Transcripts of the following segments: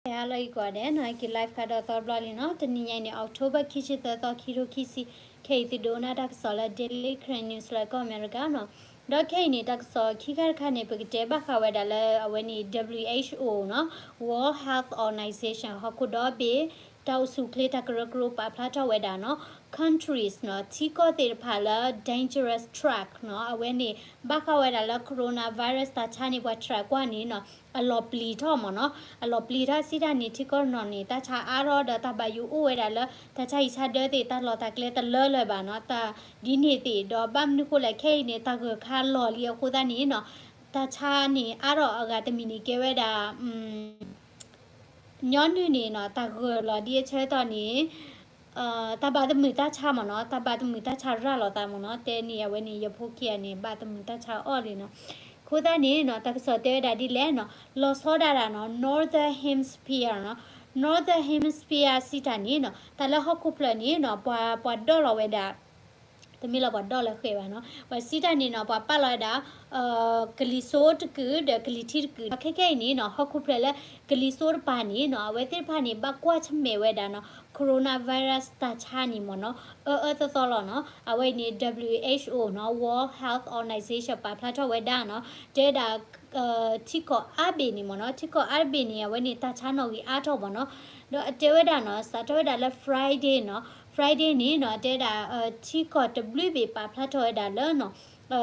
ဟဲလီၤအံၤကိးဂၤဒဲးနီၤ, က့ၤ live ခါဒီးသီတဘျီလံနီၤ. တနံၤညါအံၤန့ၣ် October ခံဆံသၢသီ ခံထိခံဆံ, ခဲအံၤသုဒိးနၢ်တၢ်ကစီၣ်လၢ Daily Karen News လၢကီၢ်အမဲရကၤနီၤ. ဒီးခဲအံၤန့ၣ် တၢ်ကစီၣ်ခံခါတခါန့ၣ် ပကတဲဘၣ်ဃးဝဲဒၣ်လၢအဝဲန့ၣ် WHO နီၤ, World Health Organization ဟီၣ်ခိၣ်ဒီဘ့ၣ် တၢ်အိၣ်ဆူၣ်အိၣ်ချ့တၢ်ကရၢကရိပာ်ဖျါထီၣ်ဝဲဒၣ်နီၤ, countries နီၤ, ထံကီၢ်သ့ၣ်တဖၣ်လၢ dangerous track နီၤ, အဝဲန့ၣ် ဘၣ်ဃးဝဲဒၣ်လၢ coronavirus တၢ်ဆါန့ၣ် ပှၤ track ကွၢ်န့ၣ်နီၤ အလီၤပျံၤထီၣ်မ့ၢ်နီၤ, အလီၤပျံၤထီၣ်စံးတၢ်န့ၣ် ထံကီၢ်တနီၤန့ၣ် တၢ်ဆါအါထီၣ်ဒီးတၢ်ဘၣ်ယိၣ်အိၣ်ဝဲဒၣ်လၢ တၢ်ဆါဟံၣ်ဆါဒၢသ့ၣ် တၢ်လီၢ်တၢ်ကျဲတလၢလၢၤဘၣ်နီၤ, တၢ်ဒ်န့ၣ်သ့ၣ် ဒီးဘၣ်မနုၤဃိလဲၣ် ခဲအံၤန့ၣ် တၢ်ဂၢၢ်ခါလီၤလံအဃိသတးန့ၣ်နီၤ, တၢ်ဆါန့ၣ် အါထီၣ်အဂၤတမံၤန့ၣ် ကဲဝဲဒၣ် ညီနုၢ်န့ၣ်နီၤ တၢ်ဂၢၢ်လီၤဒ်အဆၢကတီၢ်န့ၣ် တၢ်ဘၣ်သမုာ်တၢ်ဆါမ့ၢ်နီၤ, တၢ်ဘၣ်သမုာ်တၢ်ဆါရၤလီၤသးမ့ၢ်နီၤ, တဲန့ၣ် အဝဲန့ၣ် ယဖိခံဂၤန့ၣ် ဘၣ်သမုာ်တၢ်ဆါအီၣ်လံနီၤ. အဃိသတးန့ၣ်နီၤ တၢ်ကစီၣ်တဲဝဲဒၣ်ဒ်လဲၣ်နီၤ, လီၤဆီဒၣ်တၢ်နီၤ Northern Hemisphere နီၤ, Northern Hemisphere စံးတၢ်န့ၣ်နီၤ တၢ်လၢဟီၣ်ခိၣ်ဖျၢၣ်န့ၣ်နီၤ ပှၤ ပှၤဒီၣ်လီၤဝဲဒၣ် တမ့ၢ်လၢပှၤဒီၣ်လၢဃဲၤဘၣ်နီၤ, ပှၤစံးတၢ်န့ၣ်နီၤ ပှၤပာ်လီၤဝဲဒၣ် ကလံၤစိးတကုာ်ဒီးကလံၤထံးတကုာ်နီၤ, ခဲခဲအံၤန့ၣ်နီၤ ဟီၣ်ခိၣ်ဖျၢၣ်လၢကလံၤစိးတပၤန့ၣ်နီၤ အဝဲသ့ၣ်တဖၣ်န့ၣ် ဘၣ်ကွၢ်ဆၢၣ်မဲာ်ဝဲဒၣ်နီၤ coronavirus တၢ်ဆါန့ၣ်မ့ၢ်နီၤ အၢအၢသီသီလီၤနီၤ. အဝဲအံၤန့ၣ် WHO နီၤ World Health Organization ပာ်ဖျါထီၣ်ဝဲဒၣ်နီၤ, တဲဝဲဒၣ် ထံကီၢ်အါဘ့ၣ်န့ၣ်မ့ၢ်နီၤ, ထံကီၢ်အါဘ့ၣ်န့ၣ် အဝဲန့ၣ်တၢ်ဆါနီၣ်ဂံၢ်အါထီၣ်မ့ၢ်နီၤ. ဒီးအတဲဝဲဒၣ်နီၤ စးထီၣ်ဝဲဒၣ်လၢ Friday နီၤ, Friday န့ၣ်နီၤ တဲဝဲဒၣ် ထံကီၢ်တဘျုးဘ့ၣ်ပာ်ဖျါထီၣ်ဝဲဒၣ်လၢ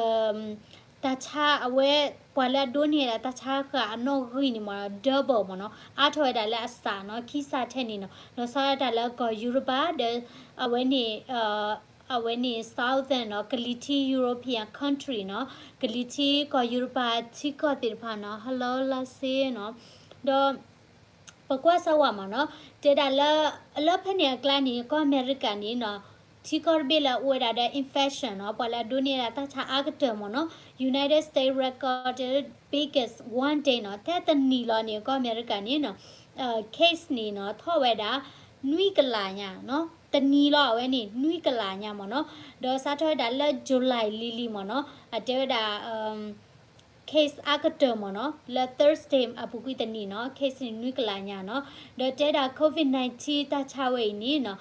နီၤ တၢ်ဆါအဝဲ ပှၤလၢအဒိးန့ၢ်ဝဲဒၣ်တၢ်ဆါဃာ်အနီၣ်ဂံၢ်န့ၣ်မ့ၢ်နီၤ double မ့ၢ်နီၤ အါထီၣ်ဝဲဒၣ်လၢအစးနီၤ ခံစးထဲန့ၣ်နီၤ လီၤဆီဒၣ်တၢ်လၢကီၢ်ယူရပၤ ဒီး အဝဲန့ၣ် အဝဲန့ၣ် Southern နီၤ ကလံၤထံး European country နီၤ ကလံၤထံးကီၢ်ယူရပၤထံကီၢ်သ့ၣ်တဖၣ်နီၤ Hello လါစ့နီၤ ဒီး ပကွၢ်စၢ်ဝဲမ့ၢ်နီၤ တဲဒၣ်လၢ လၢဖဲန့ၣ်အကျါန့ၣ် ကီၢ်အမဲရကၤန့ၣ်နီၤ ထံကီၢ်တဘ့ၣ်လၢအအိၣ်ဝဲဒၣ်ဒီး infection နီၤ ပှၤလၢအဒိးန့ၢ်ဝဲဒၣ်တၢ်ဆါအါကတၢၢ်မ့ၢ်နီၤ United States recorded biggest one day နီၤ ထဲတနံၤလီၤန့ၣ် ကီၢ်အမဲရကၤန့ၣ်နီၤ case န့ၣ်နီၤ ထီၣ်ဝဲဒၣ် နွံကလးညါနီၤ တနံၤလီၤအဝဲန့ၣ် နွံကလးညါမ့ၢ်နီၤ ဒီးစးထီၣ်ဝဲဒၣ်လၢ July လံၤလံၤမ့ၢ်နီၤ အတဲဝဲဒၣ် case အါကတၢၢ်မ့ၢ်နီၤ လၢ Thursday အပူၤကွံာ်တနံၤနီၤ case န့ၣ် နွံကလးညါနီၤ ဒီးတဲဒၣ် COVID nineteen တၢ်ဆါဝဲအံၤန့ၣ်နီၤ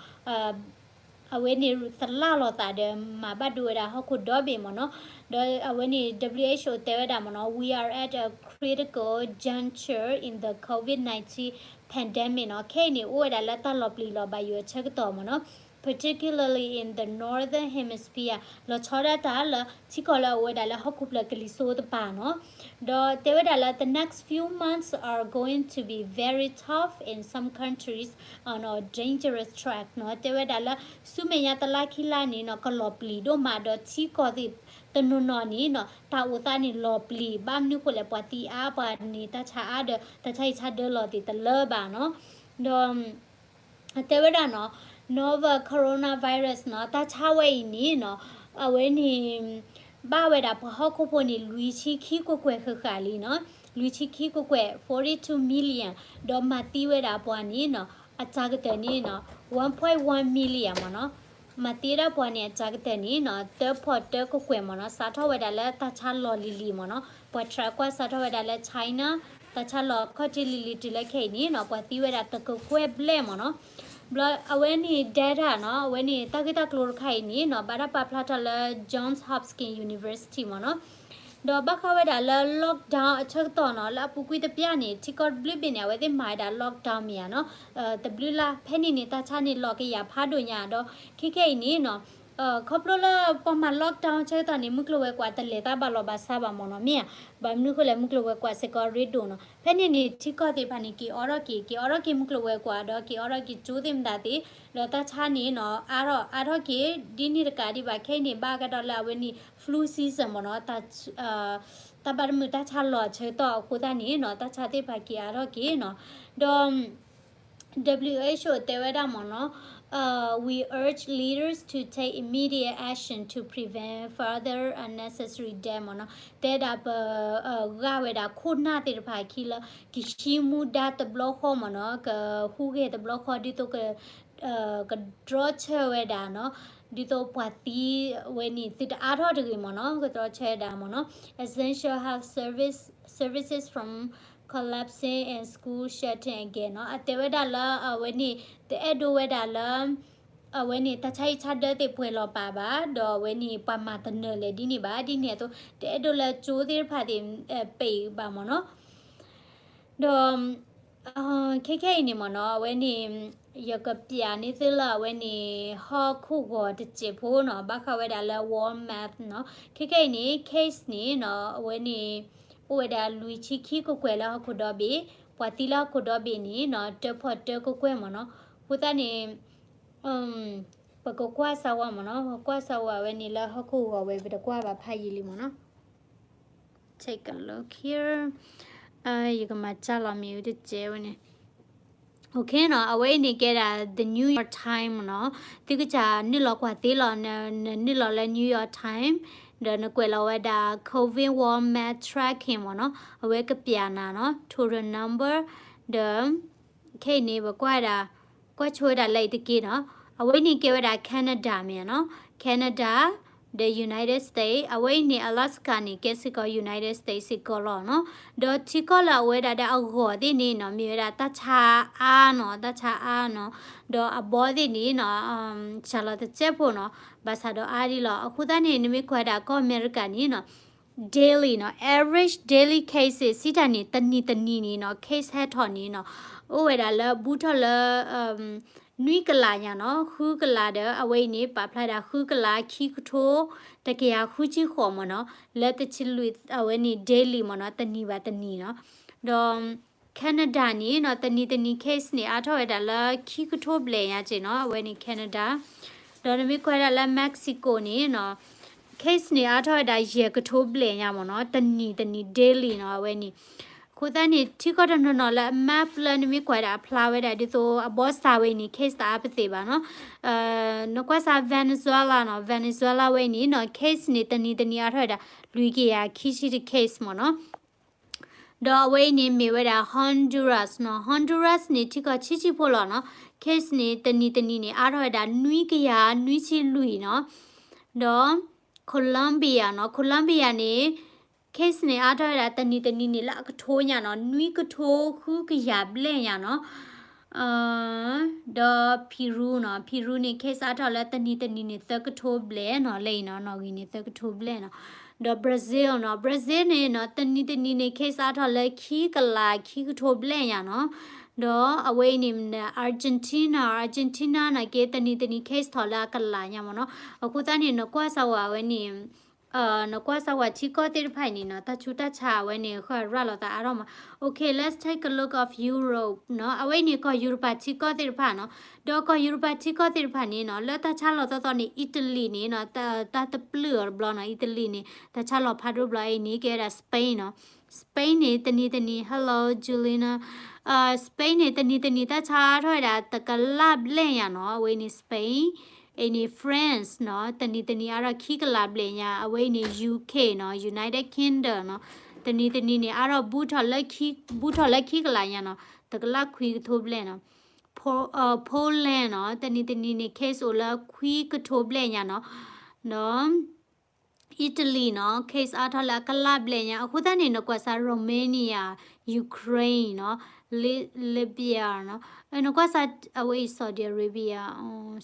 အဝဲန့ၣ်သလၣ်လီၤသးဒီးမၤဘၣ်ဒိဝဲဒၣ်ဟီၣ်ခိၣ်ဒီဘ့ၣ်မ့ၢ်နီၤ ဒီးအဝဲန့ၣ် WHO တဲဝဲဒၣ်မ့ၢ်နီၤ we are at a critical juncture in the COVID nineteen pandemic နီၤ ခဲအံၤန့ၣ် အိၣ်ဝဲဒၣ်လၢတၢ်လီၤပျံၤလီၤဘၣ်ယိၣ်အဆၢကတီၢ်မ့ၢ်နီၤ particularly in the northern hemisphere လီၤဆီဒၣ်တၢ်လၢထံကီၢ်လၢအအိၣ်ဝဲဒၣ်လၢဟီၣ်ခိၣ်ဖျၢၣ်ကလံၤစိးတပၤနီၤ ဒီးတဲဝဲဒၣ်လၢ the next few months are going to be very tough in some countries on a dangerous track နီၤ တဲဝဲဒၣ်လၢ ဆူမဲာ်ညါတလါခံလါန့ၣ်နီၤ ကလီၤပျံၤဒိၣ်မးဒီးထံကီၢ်သ့ၣ်တနီၤနီၤန့ၣ်နီၤ တၢ်အိၣ်သးန့ၣ်လီၤပျံၤ ဘၣ်မနုၤဃိလဲၣ် ပှၤသံအါ ပှၤန့ၢ်တၢ်ဆါအါဒီး တၢ်ဆါဟံၣ်ဆါဒၢလီၤသ့ၣ်တလၢဘၣ်နီၤ ဒီး တဲဝဲဒၣ်နီၤ novel coronavirus နီၤ တၢ်ဆါဝဲအံၤန့ၣ်နီၤ အဝဲန့ၣ် ဘၣ်ဝဲဒၣ်ပှၤဟီၣ်ခိၣ်ဖိန့ၣ် လွံၢ်ဆံခံကွဲၢ်ကွဲၢ်ဃၣ်ဃၣ်လံနီၤ လွံၢ်ဆံခံကွဲၢ်ကွဲၢ် forty two million ဒီးမၤသံဝဲဒၣ်ပှၤန့ၣ်နီၤ အစှၤကတၢၢ်န့ၣ်နီၤ one point one million မ့ၢ်နီၤ မၤသံဝဲဒၣ်ပှၤန့ၣ်အစှၤကတၢၢ်န့ၣ်နီၤ သၢဖီၣ်တၢကွဲၢ်ကွဲၢ်မ့ၢ်နီၤ စးထီၣ်ဝဲဒၣ်လၢတၢ်ဆါလီၢ်လံၤလံၤမ့ၢ်နီၤ ပှၤ track ကွၢ် စးထီၣ်ဝဲဒၣ်လၢ China တၢ်ဆါလီၢ်ခီၣ်ထံးလံၤလံၤတုၤလၢခဲအံၤန့ၣ်နီၤ ပှၤသံဝဲဒၣ်တကကွဲၢ်ဘျဲၣ်မ့ၢ်နီၤ ဘျီအဝဲန့ၣ် data နီၤ အဝဲန့ၣ်တၢ်ဂ့ၢ်တၢ်ကျိၤတခါအံၤန့ၣ်နီၤ ဘၣ်တၢ်ပာ်ဖျါထီၣ်လၢ Johns Hopkins University မ့ၢ်နီၤ ဒီးဘၣ်ဃးဝဲဒၣ်လၢ lockdown အဆၢကတီၢ်နီၤ လၢအပူၤကွံာ်တပျၢ်န့ၣ် ထံကီၢ်တဘျုးဘ့ၣ်န့ၣ် အဝဲသ့ၣ်မၤဝဲဒၣ် lockdown မ့ၢ်ဧါနီၤ တဘျုးလါ ဖဲန့ၣ်န့ၣ် တၢ်ဆါန့ၣ်လီၤကယာ်ဖးဒိၣ်ညါဒီး ခဲခဲအံၤန့ၣ်နီၤ ခီဖျိလၢပှၤမၤ lockdown ဆၢကတီၢ်န့ၣ်မုၢ်ကျိၤဝဲၤကွာ်တလဲၤသးဘၣ်လီၤဘၣ်ဆါဘၣ်မ့ၢ်နီၤ မ့ၢ်ဧါ ဘၣ်မနုၤဃိလဲၣ် မုၢ်ကျိၤဝဲၤကွာ်စ့ၢ်ကီးရ့ဒိၣ်နီၤ ဖဲန့ၣ်န့ၣ် ထံကီၢ်သ့ၣ်တဖၣ်န့ၣ် က့ၤအိးထီၣ်က့ၤ က့ၤအိးထီၣ်က့ၤမုၢ်ကျိၤဝဲၤကွာ်ဒီး က့ၤအိးထီၣ်က့ၤကၠိသ့ၣ်မတၤသ့ၣ် ဒီးတၢ်ဆါန့ၣ်နီၤ အါထီၣ် အါထီၣ်က့ၤ ဒ်န့ၣ်တကးဒံးဘၣ် ခဲအံၤန့ၣ် ဘၣ်ကဒီးလၢအဝဲန့ၣ် flu season မ့ၢ်နီၤ တၢ်ဘၣ်တမုာ်တၢ်ဆါလီၤအဆၢကတီၢ်အဃိသတးန့ၣ်နီၤ တၢ်ဆါသ့ၣ်တဖၣ်က့ၤအါထီၣ်က့ၤနီၤ ဒီး WHO တဲဝဲဒၣ်မ့ၢ်နီၤ we urge leaders to take immediate action to prevent further unnecessary death မ့ၢ်နီၤ တဲဒၣ်ပ ဂာ်ဝဲဒၣ်ခိၣ်နၢ်သ့ၣ်တဖၣ်အခံလၢ ကဟံးမူဒါတဘျီဃီမ့ၢ်နီၤ ကဟူးဂဲၤတဘျီဃီ ဒ်သိးက ကတြီဆၢဝဲဒၣ်နီၤ ဒ်သိးပှၤသံဝဲန့ၣ် သုတအါထီၣ်တဂ့ၤမ့ၢ်နီၤ ကတြီဆၢဝဲဒၣ်မ့ၢ်နီၤ essential health service services from collapsing and school shutting again နီၤ. အတဲဝဲဒၣ်လၢအဝဲန့ၣ် တအဲၣ်ဒိးဝဲဒၣ်လၢ အဝဲန့ၣ် တၢ်ဆါဟံၣ်ဆါဒၢသ့ၣ်ပှဲၤလီၤပာ်ဘၣ်, ဒီးအဝဲန့ၣ် ပှၤမၤတနၢၤလဲၣ်ဒ်န့ၣ်ဘၣ်, ဒ်န့ၣ်အသိး တအဲၣ်ဒိးလၢကၠိသ့ၣ်တဖၣ်သ့ၣ် ပ့ၢ်ဘၣ်မ့ၢ်နီၤ. ဒီး ခဲခဲအံၤန့ၣ်မ့ၢ်နီၤ အဝဲန့ၣ် ယကပျးန့ၢ်သုလၢအဝဲန့ၣ် ဟီၣ်ခိၣ်ဂီၤတစဲးဖိနီၤ, ဘၣ်ဃးဝဲဒၣ်လၢ World Math နီၤ. ခဲခဲအံၤန့ၣ် case န့ၣ်နီၤ အဝဲန့ၣ် အိၣ်ဝဲဒၣ်လွံၢ်ဆံခံကကွဲၢ်လၢဟီၣ်ခိၣ်ဒီဘ့ၣ်, ပှၤသံလၢဟီၣ်ခိၣ်ဒီဘ့ၣ်န့ၣ်နီၤ တၢဖီၣ်တၢကကွဲၢ်မ့ၢ်နီၤ. အဃိသတးန့ၣ် ပကကွၢ်စၢ်ဝဲမ့ၢ်နီၤ, ကွၢ်စၢ်ဝဲအဝဲန့ၣ်လၢဟီၣ်ခိၣ်ဂီၤဝဲ ပတကွၢ်ဘၣ်ဖးယံာ်လံမ့ၢ်နီၤ. Take a look here. ယကမၤစၢ်လီၤမ့ၢ်အူတစဲးဝဲန့ၣ်. Okay နီၤ, အဝဲအံၤန့ၣ်ကဲဒၣ် The New York Times နီၤ. သုကစၢ်နုာ်လီၤကွၢ်သ့လီၤ, နနုာ်လီၤလၢ New York Times ဒီးနကွဲးလီၤဝဲဒၣ် COVID World Math Tracking မ့ၢ်နီၤ, အဝဲကပျးနၤနီၤ total number ဒီး ခဲအံၤန့ၣ် ပကွၢ်ဒၣ် ကွၢ်ဆိဝဲဒၣ်လၢအံၤတက့ၢ်နီၤ. အဝဲန့ၣ်ကဲဝဲဒၣ် Canada မ့ၢ်နီၤ, Canada ဒီး United States, အဝဲအံၤန့ၣ် Alaska န့ၣ် ကဲစ့ၢ်ကီး United States စ့ၢ်ကီးလီၤနီၤ. ဒီးထံကီၢ်လၢအဝဲဒၣ်ဒီးအဂီၢ်သ့ၣ်န့ၣ်နီၤ မ့ၢ်ဝဲဒၣ်တၢ်ဆါအါနီၤ, တၢ်ဆါအါနီၤ, ဒီးအဘီသ့ၣ်န့ၣ်နီၤ စှၤလီၤတစဲးဖိနီၤ, ဘၣ်ဆၣ်ဒီးအါဒံးလီၤ. အဃိသတးန့ၣ် နမ့ၢ်ကွၢ်ဒၣ်ကီၢ်အမဲရကၤန့ၣ်နီၤ daily နီၤ, average daily cases စံးတၢ်န့ၣ် တနံၤတနံၤန့ၣ်နီၤ case ဟဲထီၣ်န့ၣ်နီၤ အိၣ်ဝဲဒၣ်လၢဘူးထီၣ်လၢ နွံကလးညါနီၤ, ဃုကလးဒီး အဝဲအံၤန့ၣ် ပာ်ဖျါဒၣ် ဃုကလး ခံကထိ တကယၤဃုဆံဃိးမ့ၢ်နီၤ, လၢတဆံလွံၢ် အဝဲန့ၣ် daily မ့ၢ်နီၤ, တနံၤဘၣ်တနံၤနီၤ. ဒီး Canada န့ၣ်နီၤ တနံၤတနံၤ case န့ၣ် အါထီၣ်ဝဲဒၣ်လၢ ခံကထိဘျဲၣ်ညါက့နီၤ, အဝဲန့ၣ် Canada. ဒီးနမ့ၢ်ကွၢ်ဒၣ်လၢ Mexico န့ၣ်နီၤ case န့ၣ် အါထီၣ်ဝဲဒၣ် ယဲၢ်ကထိဘျဲၣ်ညါမ့ၢ်နီၤ, တနံၤတနံၤ daily နီၤ, အဝဲန့ၣ် အဃိသတးန့ၣ် ထံကီၢ်တနီၤနီၤလၢအ map လၢနမ့ၢ်ကွၢ်ဒၣ်အဖျါဝဲဒၣ်ဒ်သိး အဘီစၢ်ဝဲအံၤန့ၣ် case တအါပသ့ၣ်ဘၣ်နီၤ. နကွၢ်စၢ် Venezuela နီၤ, Venezuela ဝဲအံၤန့ၣ်နီၤ case န့ၣ် တနံၤတနံၤအါထီၣ်ဝဲဒၣ် လွံၢ်ကယၤခံဆံတ case မ့ၢ်နီၤ. ဒီးအဝဲအံၤန့ၣ်မ့ၢ်ဝဲဒၣ် Honduras နီၤ, Honduras န့ၣ် ထံကီၢ်ဆံးဆံးဖိလီၤနီၤ, case န့ၣ် တနံၤတနံၤန့ၣ် အါထီၣ်ဝဲဒၣ် နွံကယၤနွံဆံလွံၢ်နီၤ. ဒီး Colombia နီၤ, Colombia န့ၣ် case န့ၣ် အါထီၣ်ဝဲဒၣ် တနံၤတနံၤန့ၣ်လၢအကထိညါနီၤ, နွံကထိဃုကယၤဘျဲၣ်ညါနီၤ. ဒီး Peru နီၤ, Peru န့ၣ် case အါထီၣ်လၢတနံၤတနံၤန့ၣ် သၢကထိဘျဲၣ်နီၤ, လၢအံၤနီၤ, နီၣ်ဂံၢ်န့ၣ် သၢကထိဘျဲၣ်နီၤ. ဒီး Brazil နီၤ, Brazil န့ၣ်နီၤ တနံၤတနံၤန့ၣ် case အါထီၣ်လၢခံကလးခံကထိဘျဲၣ်ညါနီၤ. ဒီးအဝဲအံၤန့ၣ် Argentina, Argentina နာ်က့ တနံၤတနံၤ case ထီၣ်လၢအကလးညါမ့ၢ်နီၤ. အဃိသတးန့ၣ် နကွၢ်စၢ်ဝဲအဝဲန့ၣ် နကွၢ်စၢ်ဝဲထံကီၢ်သ့ၣ်တဖၣ်အံၤန့ၣ်နီၤ တၢ်ဆူးတၢ်ဆါအဝဲန့ၣ် ဃၣ်ရၤလီၤသးအါထီၣ်မး. Okay, let's take a look of Europe နီၤ. အဝဲအံၤန့ၣ် ကီၢ်ယူရပၤထံကီၢ်သ့ၣ်တဖၣ်နီၤ. ဒီးကီၢ်ယူရပၤထံကီၢ်သ့ၣ်တဖၣ်န့ၣ်နီၤ လၢတၢ်ဆါလီၤသီသီန့ၣ် Italy န့ၣ်နီၤ တၢ်တပျုၢ်အီၤတဘျီနီၤ. Italy န့ၣ် တၢ်ဆါလီၤဖးဒိၣ်ဘျီအံၤန့ၣ် ကဲဝဲဒၣ် Spain နီၤ. Spain န့ၣ် တနံၤတနံၤ hello Juliana, Spain န့ၣ် တနံၤတနံၤ တၢ်ဆါအါထီၣ်ဝဲဒၣ် တကလးဘျဲၣ်ညါနီၤ. အဝဲန့ၣ် Spain, အံၤန့ၣ် France နီၤ တနံၤတနံၤအါထီၣ်ခံကလးဘျဲၣ်ညါ. အဝဲအံၤန့ၣ် UK နီၤ United Kingdom နီၤ တနံၤတနံၤန့ၣ် အါထီၣ်ဘူးထီၣ်လၢခံ, ဘူးထီၣ်လၢခံကလးညါနီၤ တကလးခွံကထိဘျဲၣ်နီၤ. Poland နီၤ တနံၤတနံၤန့ၣ် case အိၣ်လၢခွံကထိဘျဲၣ်ညါနီၤ. ဒီး Italy နီၤ case အါထီၣ်လၢအကလးဘျဲၣ်ညါ. အဃိသတးန့ၣ် နကွၢ်စၢ် Romania, Ukraine နီၤ Libya နီၤ နကွၢ်စၢ် အဝဲအံၤ Saudi Arabia,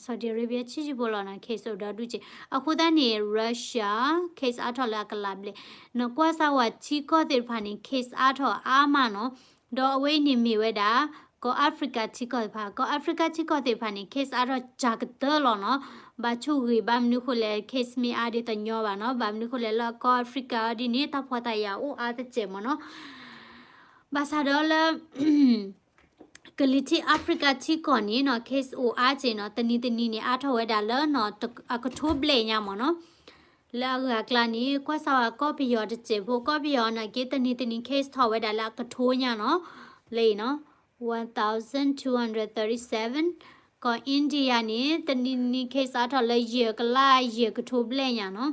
Saudi Arabia ဆံးဆံးဖိလီၤနီၤ case အိၣ်ဒီဒူၣ်က့. အဃိသတးန့ၣ် Russia case အါထီၣ်လၢအကလးဘျဲၣ်. နကွၢ်စၢ်ဝဲထံကီၢ်သ့ၣ်တဖၣ်န့ၣ် case အါထီၣ်အါမးနီၤ. ဒီးအဝဲအံၤန့ၣ်မ့ၢ်ဝဲဒၣ် ကီၢ် Africa ထံကီၢ်သ့ၣ်တဖၣ်, ကီၢ် Africa ထံကီၢ်သ့ၣ်တဖၣ်န့ၣ် case အါထီၣ်စှၤကတၢၢ်လီၤနီၤ. ဘၣ်ဆိၣ်ဂ့ၤဘၣ်မနုၤဃိလဲၣ် case မ့ၢ်အါဒ်သိးညီဘၣ်နီၤ. ဘၣ်မနုၤဃိလဲၣ် လၢကီၢ် Africa ဒ်န့ၣ် တၢ်ဖှီၣ်တၢ်ယာ်အိၣ်အါတစဲးမးနီၤ. ဘၣ်ဆၣ်ဒီးလၢ ကလံၤထံး Africa ထံကီၢ်န့ၣ်နီၤ case အိၣ်အါက့နီၤ. တနံၤတနံၤန့ၣ် အါထီၣ်ဝဲဒၣ်လၢနီၤ အကထိဘျဲၣ်ညါမးနီၤ. လၢအဂၤအကျါန့ၣ် ကွၢ်စၢ်ဝဲကီၢ်ပယီၤတစဲးဖိ, ကီၢ်ပယီၤနာ်က့ တနံၤတနံၤ case ထီၣ်ဝဲဒၣ်လၢအကထိညါနီၤ. လၢအံၤနီၤ one thousand two hundred thirty-seven. ကီၢ် India န့ၣ် တနံၤတနံၤ case အါထီၣ်လၢယဲၢ်ကလးယဲၢ်ကထိဘျဲၣ်ညါနီၤ.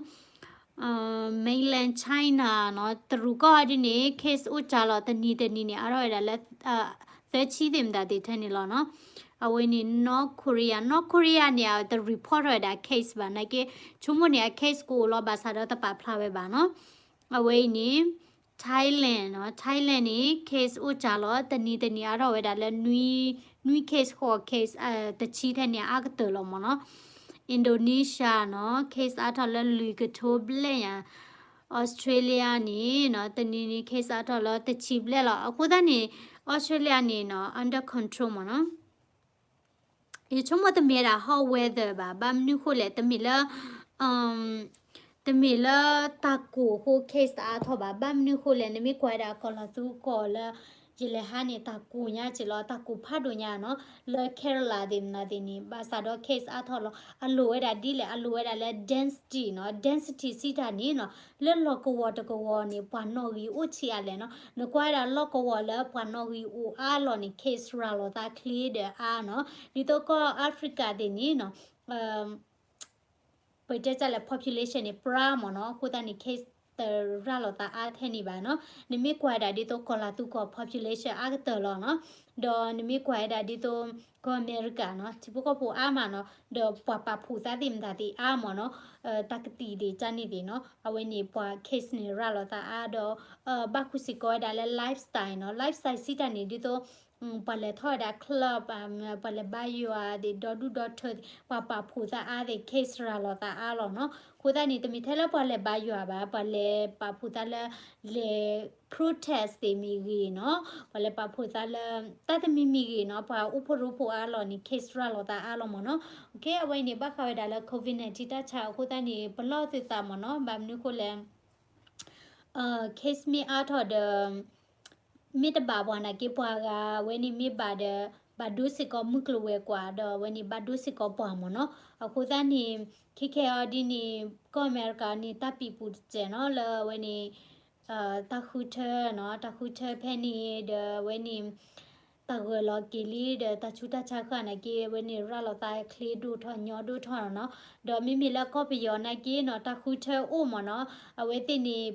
Mainland China နီၤ တရူးကီၢ်ဒ်န့ၣ် case အိၣ်စှၤလီၤ တနံၤတနံၤန့ၣ် အါထီၣ်ဝဲဒၣ်လၢ သၢဆံသ့ၣ်မတၤသ့ၣ်ထဲန့ၣ်လီၤနီၤ. အဝဲန့ၣ် North Korea, North Korea န့ၣ် အတ report ထီၣ်ဝဲဒၣ် case ဘၣ်နာ်က့ ဆိကမိၣ်န့ၣ် အ case ကအိၣ်လီၤဘၣ်ဆၣ်ဒီးတပာ်ဖျါဝဲဘၣ်နီၤ. အဝဲအံၤန့ၣ် Thailand နီၤ, Thailand န့ၣ် case အိၣ်စှၤလီၤ, တနံၤတနံၤအါထီၣ်ဝဲဒၣ်လၢ နွံ case ဃိး case တဆံထဲန့ၣ် အါကတၢၢ်လီၤမ့ၢ်နီၤ. Indonesia နီၤ case အါထီၣ်လၢလွံၢ်ကထိဘျဲၣ်ညါ, Australia န့ၣ်နီၤ တနံၤနံၤ case အါထီၣ်လၢတဆံဘျဲၣ်လီၤ. အဃိသတးန့ၣ် Australia န့ၣ်နီၤ under control မ့ၢ်နီၤ. ယဆိကမိၣ်တမ့ၢ်ဒၣ် hot weather ဘၣ်, ဘၣ်မနုၤဃိလဲၣ်, တမ့ၢ်လၢ တမ့ၢ်လၢတၢ်ကိၢ်အဃိ case တအါထီၣ်ဘၣ်. ဘၣ်မနုၤဃိလဲၣ်, နမ့ၢ်ကွၢ်ဝဲဒၣ်ကီၢ်လီၤသူကီၢ်လၢ ယလဲၤဟါန့ၣ် တၢ်ကိၢ်ညါက့ၤလီၤ, တၢ်ကိၢ်ဖးဒိၣ်ညါနီၤ, လၢ Kerala သ့ၣ်မနုၤသ့ၣ်န့ၣ် ဘၣ်ဆၣ်ဒီး case အါထီၣ်လီၤ. အလိၣ်ဝဲဒၣ်ဒ်လဲၣ်, အလိၣ်ဝဲဒၣ်လၢ density နီၤ, density စံးတၢ်န့ၣ်နီၤ လၢလီၢ်ကဝီၤတကဝီၤန့ၣ် ပှၤနီၣ်ဂံၢ်အိၣ်ဆံးအါလဲၣ်နီၤ. နကွၢ်ဝဲဒၣ်လီၢ်ကဝီၤလၢပှၤနီၣ်ဂံၢ်အိၣ်အါလီၢ်န့ၣ် case ရၤလီၤသးချ့ဒီးအါနီၤ. ဒ်သိးကီၢ် Africa သ့ၣ်န့ၣ်နီၤ ပတဲတၢ်လၢ population န့ၣ် ပြါမ့ၢ်နီၤ, အဃိသတးန့ၣ် case တရၤလီၤသးအါထဲန့ၣ်ဘၣ်နီၤ. နမ့ၢ်ကွၢ်ဝဲဒၣ်ဒ်သိးကီၢ်လီၤသူကီၢ် population အါကတၢၢ်လီၤနီၤ, ဒီးနမ့ၢ်ကွၢ်ဝဲဒၣ်ဒ်သိး ကီၢ်အမဲရကၤနီၤ ထံဖိကီၢ်ဖိအါမးနီၤ, ဒီးပှၤပာ်ဖှိၣ်သးသ့ၣ်မတၤသ့ၣ်အါမ့ၢ်နီၤ, တၢ်ကတံာ်သ့ၣ်တၢ်န့ၣ်သ့ၣ်နီၤ, အဝဲန့ၣ်ပှၤ case န့ၣ်ရၤလီၤသးအါဒီး ဘၣ်ဃုာ်စ့ၢ်ကီးဝဲဒၣ်လၢ lifestyle နီၤ, lifestyle စံးတၢ်န့ၣ် ဒ်သိး ပှၤလဲၤထီၣ်ဝဲဒၣ် club ပှၤလဲၤဘါယွၤသ့ၣ် ဒီဒူၣ်ဒီထၢသ့ၣ် ပှၤပာ်ဖှိၣ်သးအါသ့ၣ် case ရၤလီၤသးအါလီၤနီၤ. အဃိသတးန့ၣ် တမ့ၢ်ထဲလၢပှၤလဲၤဘါယွၤဘၣ်, ပှၤလဲၤပာ်ဖှိၣ်သးလၢ လဲၤ protest သ့ၣ်မ့ၢ်ဂ့ၤနီၤ, ပှၤလဲၤပာ်ဖှိၣ်သးလၢ တၢ်တမံၤမံၤဂ့ၤနီၤ, ပှၤအိၣ်ဖှိၣ်ရိဖှိၣ်အါလီၢ်န့ၣ် case ရၤလီၤသးအါလီၤမ့ၢ်နီၤ. အဝဲအံၤန့ၣ် ဘၣ်ဃးဝဲဒၣ်လၢ COVID nineteen တၢ်ဆါအဃိသတးန့ၣ် ပလီၢ်သုသးမ့ၢ်နီၤ, ဘၣ်မနုၤဃိလဲၣ် case မ့ၢ်အါထီၣ်ဒီး မ့ၢ်တဘၣ်ပှၤနာ်က့ ပှၤဂၤဝဲန့ၣ်မ့ၢ်ဘၣ်ဒီး ဘၣ်ဒိစ့ၢ်ကီးမုၢ်ကျိၤဝဲၤကွာ်ဒီး အဝဲန့ၣ်ဘၣ်ဒိစ့ၢ်ကီးပှၤမ့ၢ်နီၤ. အဃိသတးန့ၣ် ခဲခဲအံၤဒ်န့ၣ် ကီၢ်အမဲရကၤန့ၣ် တၢ်ပံာ်ပူၤတစဲးနီၤ လၢအဝဲန့ၣ် တၢ်ဃုထၢနီၤ, တၢ်ဃုထၢဖဲန့ၣ်ဒီးအဝဲန့ၣ် တၢ်ဂၢၢ်လီၤက့ၤလံဒီး တၢ်ဆူးတၢ်ဆါဃၣ်နာ်က့ အဝဲန့ၣ်ရၤလီၤသးချ့ဒိၣ်ထီၣ်ညီဒိၣ်ထီၣ်နီၤ. ဒီးမ့မ့ၢ်လၢကီၢ်ပယီၤနာ်က့နီၤ တၢ်ဃုထၢအိၣ်မ့ၢ်နီၤ, အဝဲသ့ၣ်န့ၣ်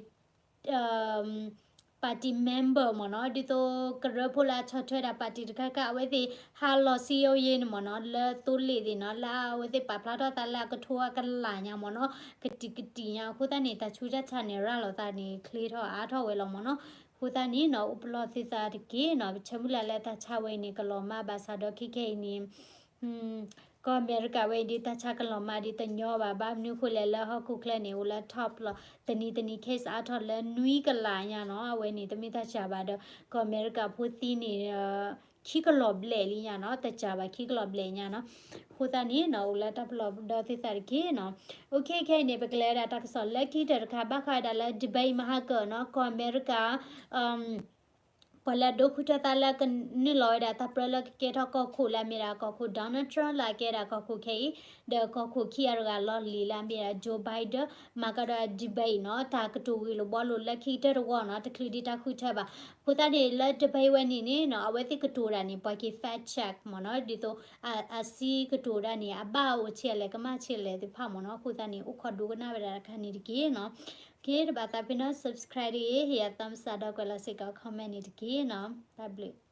party member မ့ၢ်နီၤ, ဒ်သိးကရၢဖိလၢအဆီၣ်ထွဲဒၣ် party တခါခါ အဝဲသ့ၣ်ဟးလီၤစံယိယ့န့ၣ်မ့ၢ်နီၤ, လၢသိလ့ၣ်သ့ၣ်နီၤ, လၢအဝဲသ့ၣ်ပာ်ဖျါထီၣ်သးလၢအကထိအကလးညါမ့ၢ်နီၤ, ကတံာ်ကတံာ်ညါ အဃိသတးန့ၣ် တၢ်ဆူးတၢ်ဆါန့ၣ် ရၤလီၤသးန့ၣ် ချ့ထီၣ်အါထီၣ်ဝဲလီၤမ့ၢ်နီၤ. အဃိသတးန့ၣ်နီၤ အိၣ်ပလီၢ်သုသးတက့ၢ်နီၤ, ပဆၢမုၢ်လၢ်လၢတၢ်ဆါဝဲအံၤန့ၣ် ကလီၤမၢ်ဘၣ်ဆၣ်ဒီး ခဲခဲအံၤန့ၣ် ကီၢ်အမဲရကၤဝဲအံၤဒ် တၢ်ဆါကလီၤမၢ်ဒ်တညီဘၣ်, ဘၣ်မနုၤဃိလဲၣ် လၢဟီၣ်ခိၣ်ချၢန့ၣ် အိၣ်လၢ top လီၤ, တနံၤတနံၤ case အါထီၣ်လၢနွံကလးညါနီၤ, အဝဲန့ၣ် တမ့ၢ်တၢ်စှၤဘၣ်ဒီး ကီၢ်အမဲရကၤဖိသံန့ၣ် ခံကလီၤဘျဲၣ်လံညါနီၤ, တစှၤဘၣ် ခံကလီၤဘျဲၣ်ညါနီၤ. အဃိသတးန့ၣ်နီၤ အိၣ်လၢတၢ်ပလီၢ်ဒီသုသးတက့ၢ်နီၤ. ခဲခဲအံၤန့ၣ် ပကလဲၤဝဲဒၣ်တၢ်ကစီၣ်လၢခံကတၢၢ်တခါ ဘၣ်ဃးဝဲဒၣ်လၢ debate မဟါကၢၣ်နီၤ, ကီၢ်အမဲရကၤ ပှၤလၢအဒိဃုထၢသးလၢကနုာ်လီၤဝဲဒၣ်တၢ်ပြၢလၢကကဲထီၣ်ကီၢ်ခိၣ်လၢအမ့ၢ်ဒၣ်ကီၢ်ခိၣ် Donald Trump လၢအကဲဒၣ်ကီၢ်ခိၣ်ခဲအံၤ, ဒီးကီၢ်ခိၣ်ခံဂၤတဂၤလီၢ်လံၤလၢအမ့ၢ်ဒၣ် Joe Biden မၤကဒီး debate နီၤ, တၢ်ကတိၤဂ့ၢ်လိာ်ဘှီလိာ်လၢခံကတၢၢ်တဝီနီၤ, တချုးဒံးတၢ်ဃုထၢဘၣ်. အဃိသတးန့ၣ် လၢ debate ဝဲန့ၣ်န့ၣ်နီၤ အဝဲသ့ၣ်ကတိၤတၢ်န့ၣ် ပှၤက့ၤ fact check မ့ၢ်နီၤ, ဒ်သိး အစံးကတိၤတၢ်န့ၣ် အဘၣ်အိၣ်ဆံးအလဲၣ် ကမၣ်ဆံးအလဲၣ်သ့ၣ်တဖၣ်မ့ၢ်နီၤ. အဃိသတးန့ၣ် အိၣ်ခိးဒိကနၣ်ဝဲဒၣ်တခါန့ၣ်တက့ၢ်နီၤ. က့ၤတဘၣ်သးဖဲနီၤ subscribe တဂ့ၤ ဟ့ၣ်ယၤ thumbs up ဒီးကွဲးလီၤစ့ၢ်ကီး comment န့ၣ်တက့ၢ်နီၤ. တၢ်ဘျုး